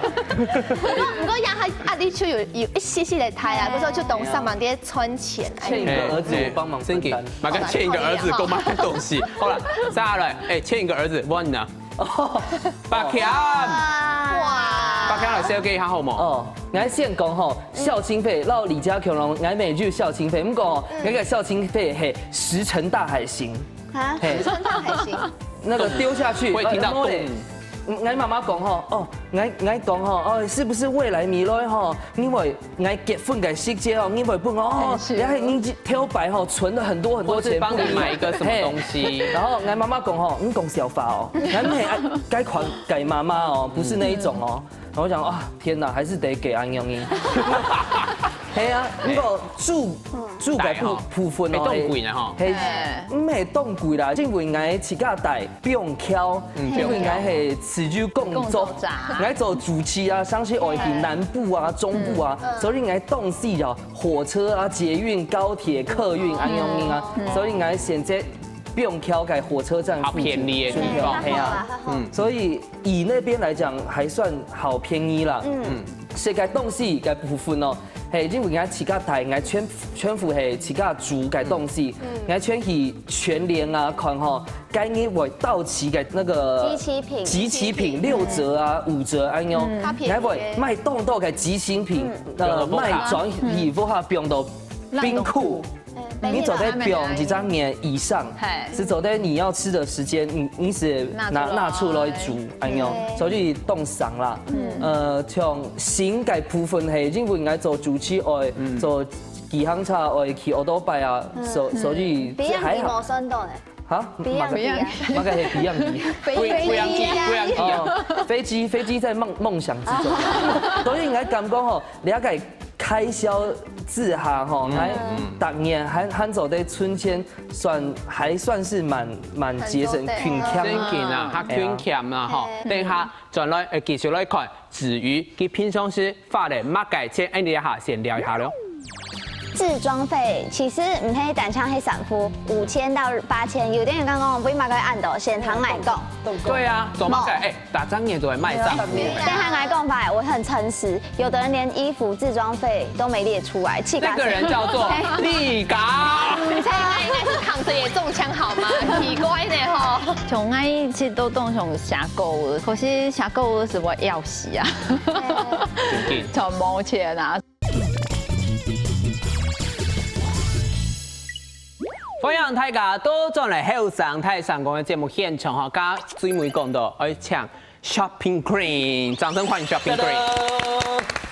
毋過也還壓力就有有一些些个大啦，不過就當上忙在賺錢。欠一個兒子，我幫忙分擔。嘛个欠一個兒子，講麼个東西？好了，再來，哎，欠一個兒子，問呢？八強，哇，八強來紹介一下好無？哦，𠊎先講吼，孝親費，摎李家強咯，𠊎乜有孝親費，毋過哦，𠊎个孝親費係石沉大海型，啊，嘿，賺到還行。那個丟下去，會聽到呃，無咧咚。嗯，𠊎媽媽講吼，哦，𠊎𠊎講吼，哦，是不是未來未來吼，因為𠊎結婚个時節哦，你會分我哦，是然後你頭擺吼存了很多很多錢，或是幫你買一個什麼東西嘿然後𠊎媽媽講吼，你講笑話哦，𠊎毋係該款个媽媽哦，不是那一種哦。然後我想啊，天哪，還是得給恁樣呢。嘿啊，不過住住个部部分哦，會當貴呢吼。嘿，毋係當貴啦，因為𠊎自家戴 放翹，因為𠊎係自由工作工作者，𠊎做主持啊，常時愛去南部啊、中部啊，所以𠊎當時哦，火車啊、捷運、高鐵、客運恁樣啊，所以𠊎選擇放翹在火車站附近，好便利的地方係啊，所以以那邊來講還算好便宜啦。嗯，食个東西个部分哦，嘿，因為𠊎自家戴，𠊎全全部係自家煮个東西，𠊎全去全聯啊看吼， 該日會到期个那個即期品即期品六折啊、五折恁樣，較便宜還會買當多个即期品，呃，放到屋下買轉去屋下放到冰庫。你做得放一隻月以上，嘿是做得你要吃的時間，你你是拿拿出來拿出來煮，哎喲，所以當省啦。呃，像新个部分係，因為𠊎做主持愛做騎行車，愛騎奧多拜啊，所所以比樣你無算到呢。哈，比樣你啊。那個係比樣你。不一不一樣去，不一樣去啊！哦，飛機飛機在夢夢想之中，所以應該感覺吼，了解開銷之下吼，還逐年還還做得存錢，算還算是蠻蠻節省，很多勤儉真緊啊，較勤儉啊吼。等一下轉來，呃，繼續來看子瑜，佢平常時花了麼个錢，哎，你下先聊一下咯。置裝費其實毋係單淨係衫褲，五千到八千，有的人講講為麼个恁多，先聽𠊎講。對啊，做麼个？哎，打仗也都會賣衫褲。等下𠊎講法，我很誠實，有的人連衣服置裝費都沒列出來，氣這個人叫做麗嘎。你猜他應該是躺著也中槍好嗎？奇怪呢吼。像𠊎一直都當想寫歌，可是寫歌是我要死啊，真緊。就無錢啊。歡迎大家都轉來後生大聲公个節目現場哈，剛剛最尾講到，愛請 Shopping Queen，掌聲歡迎 Shopping Queen。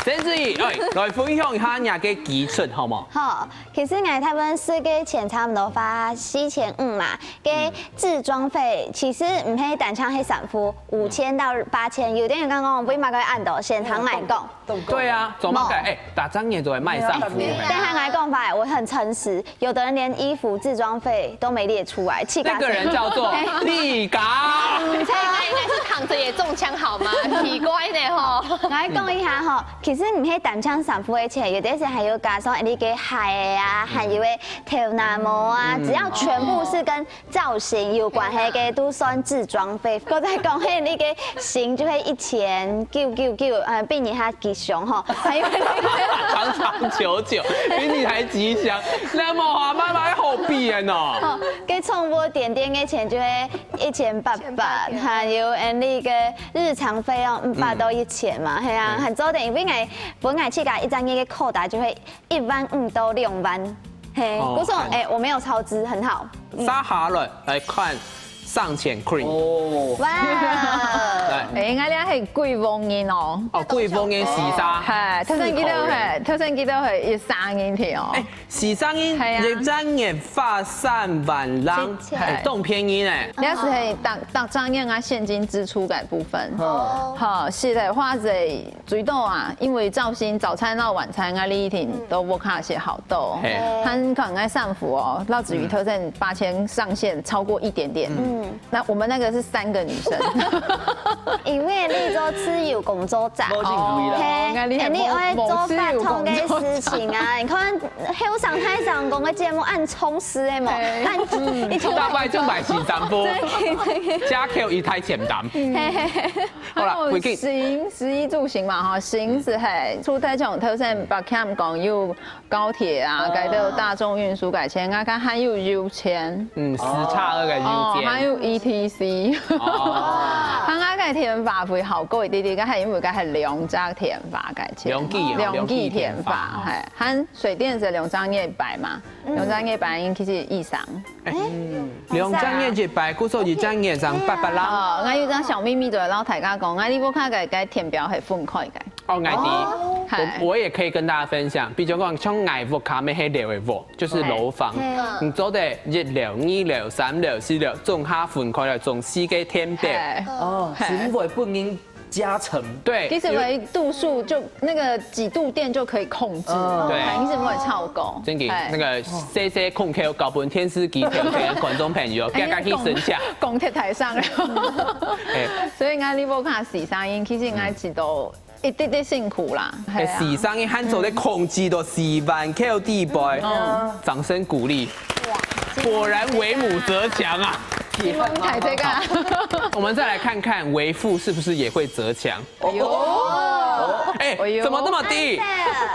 曾子怡，哎，來分享一下你个支出好無？好，其實𠊎大部分四個月前差不多花四千五嘛，該置裝費其實毋係單淨係衫褲，五千到八千，有兜人講講為麼个恁多，先聽𠊎講。對啊，做麼个？哎，大正月都會買衫褲。等下𠊎講法，我很誠實，有的人連衣服置裝費都沒列出來，氣死。那個人叫做麗嘎。這應該應該是躺著也中槍好嗎？奇怪呢吼。來講一下吼，其實毋係單淨衫褲个錢，有的時候還有加上你个鞋啊，還有个頭那毛啊，只要全部是跟造型有關係个，都算置裝費。我再講，嘿，你个 新就係一千九九九，呃，比你還吉祥吼，還有那個長長久久，比你還吉祥。那麼話，媽媽好比的呢。哦，該寵物點點个錢就係一千八百，還有呃那個日常費用五百到一千嘛，係啊，很多的，因為𠊎本來自家一張月个扣打就係一萬五到兩萬，嘿，哦，我說，哎，我沒有超支，很好。嗯。接下來來看上前 cream。哦。哇！來。哎，𠊎這係貴婦人哦。哦，貴婦人時尚。係，頭先記得係，頭先記得係一三年前哦。哎，時尚人，係啊。一張月花三萬零，係，哎，當便宜呢。這係逐，逐張月啊現金支出个部分。哦。好，係个，花在 最多啊，因為造型早餐到晚餐啊，你一定都無卡寫好多。嘿。還看𠊎衫褲哦，老子瑜頭先八千上限超過一點點。嗯。那我們那個是三個女生。因為你做自由工作者。無盡注意啦。嘿，哦，你還你愛做不同的事情啊。你看，後生太上工的節目，恁充實的嘛，嘿。恁，嗯，一天到晚大概就買新衫褲，對，對，對。加扣一台錢單。嘿嘿嘿。 好啦，還有回去。食衣，食衣住行嘛，吼，行是係，除忒像頭先白camp講有高鐵啊，哦。該兜大眾運輸个錢，啊，佢還有油錢。嗯，時差那個油哦，錢。還有E T C。哦。佢該个電話費好貴一點點，佢還因為佢還兩隻電話个錢。兩支，兩支電話，兩支電話，哦。係，還水電是兩隻月一擺嘛，兩隻月一擺應該係一三。 哎，兩隻月一擺，故所一隻月成八百零。哦，𠊎有一張小祕密，就愛摎大家講，𠊎這屋下个，个電表係分開个。哦，𠊎知。哦。我，我也可以跟大家分享，比如講，像𠊎屋下乜係樓个屋，就是樓房，嘿。你做得一樓、二樓、三樓、四樓，總下分開來，總四個電表。嘿。哦，嘿。係毋會分人 加成。對，其實有一度數就，那個幾度電就可以控制，嗯。對。反正係毋會超過。真的，哎。那個細細空口交分電視機、電視觀眾朋友，哎，大家去省下。講，講忒大聲了。哎。所以𠊎這屋下時尚人，其實𠊎知道一滴滴辛苦啦。哎，係啊。時尚人還做得控制到四萬K底背，嗯。掌聲鼓勵。哇，果然為母則強啊！ 你們太這個啊。我們再來看看為父是不是也會則強？哎呦。哎，哎呦。怎麼這麼低？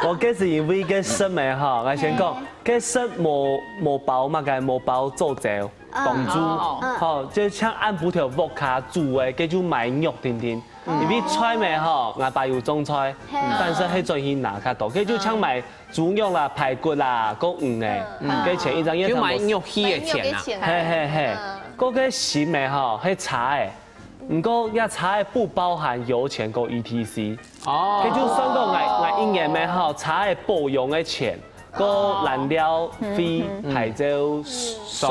無，該係因為該食个吼，𠊎先講，嗯。該食無，無包麼个，無包早朝，嗯。當晝，嗯。吼，就像恁普通屋下煮个，該就買肉定定。 因為菜乜吼，𠊎爸有種菜，嘿。但是係轉去拿較多，該就像買豬肉啦、排骨啦，該魚仔，嗯。該錢一隻月差毋多。就買肉去个錢啊。買肉个錢啊。嘿，嘿，嘿。嗯。該个心个吼，係差个。毋過這差个不包含油錢个E T C。哦。該就算講𠊎，𠊎一年个吼，差个保養个錢，个燃料費、嗯。牌照、稅，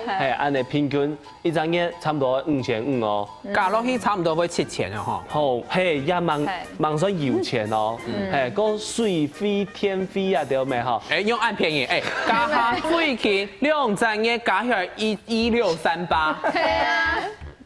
嗯。嘿，恁呢平均 一隻月差毋多五千五哦。加落去差毋多會七千了吼。吼，嘿，也蠻，嘿。蠻算有錢哦。嗯。嘿，个水費、電費啊，對無吼？哎，用恁便宜，哎，加下最近兩隻月加起來一，一六三八。對啊。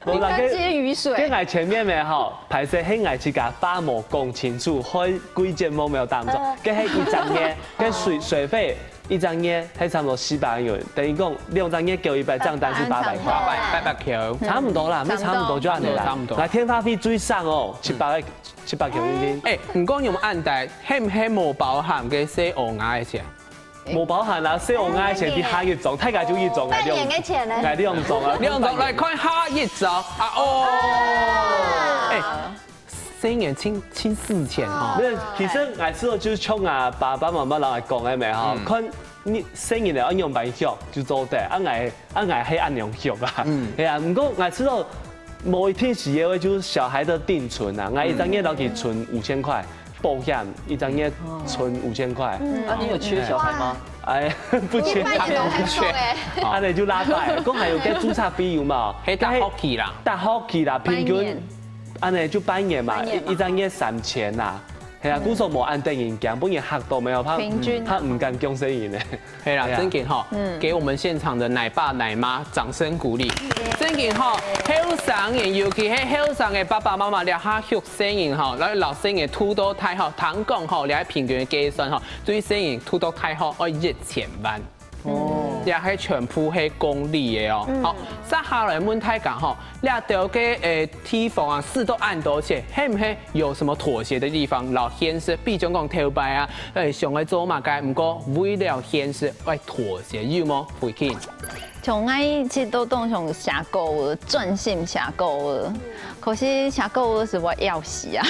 無啦，你看這雨水。該，該𠊎前面个吼，歹勢，係𠊎自家話無講清楚，害貴節目無有當中。嗯。該係一隻月，該水，水費 一隻月係差毋多四百元，等於講兩隻月繳一擺帳單係八百塊。八百，八百塊。差毋多啦，差毋多。乜差毋多就恁呢啦。差毋多，差毋多。來，電話費最省哦，七百个，七百塊美金。哎，毋過你有恁低，係毋係無包含該細嬰仔个錢？無包含啦，細嬰仔个錢比下一張，大概就一張，半年个錢呢？來兩張啊，兩張來看下一張啊，哦，哎， 細人親，親事前吼。無，其實𠊎試著就像啊，爸爸媽媽摎𠊎講个咩吼，嗯。看你細人仔愛仰般畜就做得，啊𠊎，啊𠊎係恁樣畜啊。嗯。係啊，毋過𠊎試著無一定需要个，就是小孩的定存啊，𠊎一隻月摎佢存五千塊，保險，一隻月存五千塊。啊，你有缺小孩嗎？哎，不缺。一般人都很爽哎。啊，恁樣就拉倒，講還有該註冊費有無？係打學期啦。打學期啦，平均，半年。恁樣就半年嘛，半年嘛。一，一隻月三千啦。係啊，故所無恁得人驚，不然嚇到無有，怕，平均啊。怕毋敢降細人呢。 係啦，係啊。正經吼，嗯。給我們現場的奶爸奶媽掌聲鼓勵。正經吼，後生人，尤其係後生个爸爸媽媽，這下畜細人吼，來老細人渡到大學，聽講吼，這平均計算吼，對細人渡到大學愛一千萬。哦。這係全部係公立个哦。嗯。好，接下來問大家吼，這兜个，誒，地方啊，使到恁多錢，係毋係有什麼妥協的地方？摎現實，比如講頭擺啊，誒，想愛做麼个，毋過為了現實愛妥協。 有無？慧卿。像𠊎一直都當想寫歌仔，專心寫歌仔。可是寫歌仔係會枵死啊。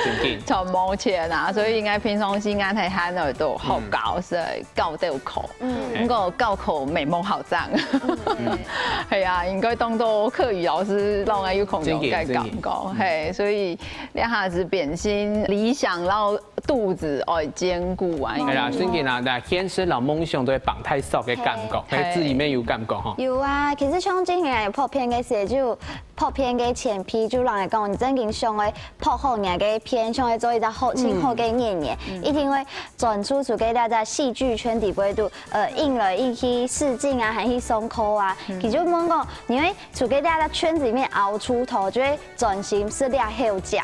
正經。就無錢啊，所以應該平常時間係閒來都學校，係教到課。嗯。毋過教課乜無好賺。嗯。係啊，應該當做課餘老師，讓𠊎有空有个感覺。正經，正經。係，所以這下子變成理想，然後 肚子愛兼顧啊。係啦，正經啊，但現實摎夢想都會綁太緊个感覺，係。係，自己乜有感覺吼。有啊，其實像之前拍片个時，就拍片个前輩就摎𠊎講，你正經想愛拍好你个片，想愛做一隻好，盡好个演員，一定會專注在這隻戲劇圈底背肚，呃，應來應去試鏡啊，還去上課啊。佢就問講，你會在這隻圈子裡面熬出頭，就會專心係這後講誒。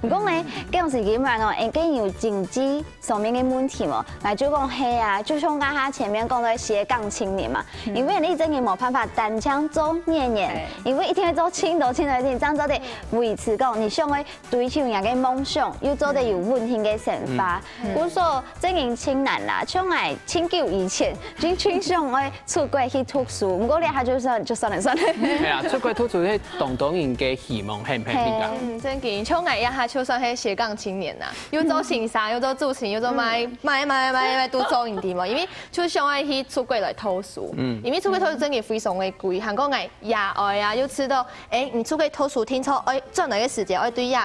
毋過呢，該種時期嘛，講，誒，該有經濟 上面个問題無？𠊎就講係啊，就像剛剛前面講个斜槓青年嘛，因為你正經無辦法單淨做演員，因為一定愛做盡多盡多个事情，正做得維持講你想愛追求你个夢想，又做得有穩定个生活。故所正經盡難啦，像𠊎盡久以前，就盡想愛出國去讀書，毋過這下就算，就算了算了。係啊，出國讀書係當多人个希望，係毋係？係。嗯，正經，像𠊎這下就算係斜槓青年啦， 又做先生，又做主持人，又做賣，賣賣賣賣都做，你知無？因為就想愛去出國來讀書，因為出國讀書正經非常个貴，還過𠊎爺哀啊，又知道，誒，你出國讀書，聽說愛轉來个時節，愛對這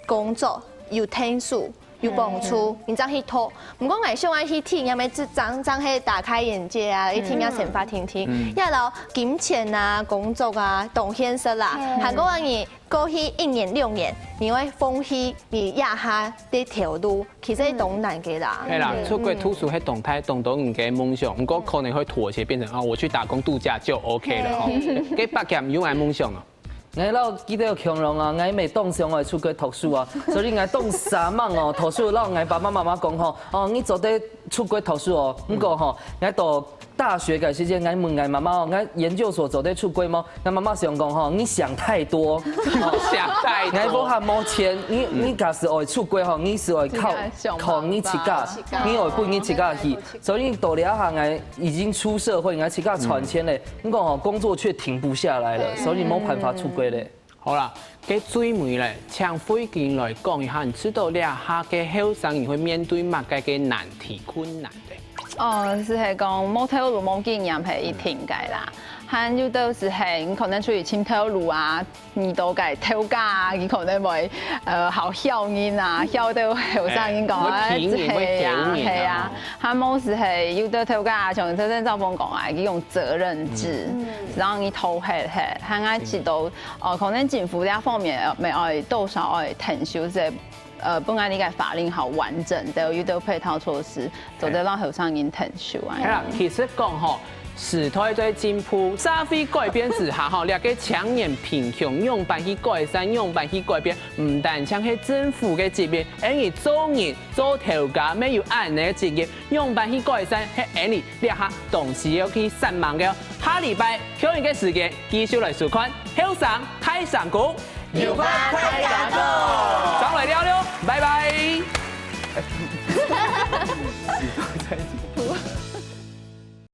工作有天數，有幫助，你正去讀。毋過𠊎想愛去體驗个，正正係打開眼界啊，去體驗生活定定，也摎金錢啊、工作啊，當現實啦。還過啊，你 過去一年兩年，你會放棄你這下个頭路，其實當難个啦。係啦，出國讀書係當大當多人个夢想，毋過可能會妥協，變成啊，我去打工度假就OK了吼。該伯謙有麼个夢想啊？𠊎摎佢兜共樣啊，𠊎乜當想愛出國讀書啊，所以𠊎當向往哦，讀書摎𠊎爸爸媽媽講吼，哦，你做得出國讀書哦，毋過吼，𠊎到 大學个時節，𠊎問𠊎媽媽哦，𠊎研究所做得出國無？𠊎媽媽想講吼，你想太多。想太多。𠊎屋下無錢，你，你假使愛出國吼，你係愛靠，自家想辦法。靠你自家，你愛分你自家去。所以到這下，𠊎已經出社會，𠊎自家賺錢咧。毋過吼，工作卻停不下來了，所以無辦法出國咧。 好啦，該最尾咧，請慧卿來講一下，你知道這下个後生人會面對麼个个難題、困難咧？哦，就係講無頭路、無經驗係一定个啦。還有就係你可能出去尋頭路啊，遇到个頭家啊，佢可能會，呃，好僥人啊，僥到後生人講，哎，會騙人，會騙人啊，係啊，係啊。還無就係有兜頭家啊，像頭先兆峰講啊，佢用責任制，然後你偷嘿嘿，還愛知道 哦，可能政府這方面，呃，乜愛多少愛𢯭手，係，呃，本來這个法令好完整，都有兜配套措施，做得摎後生人𢯭手啊。係啦，其實講吼，時代在進步，社會改變之下吼，這个青年貧窮，仰般去改善，仰般去改變，毋單淨係政府个責任，𠊎等做人做頭家，乜有恁樣个責任，仰般去改善，係𠊎等這下當需要去煞猛个哦。下禮拜 共樣个時間，繼續來收看《後生大聲公》，有話大家講。上來尞尞，拜拜。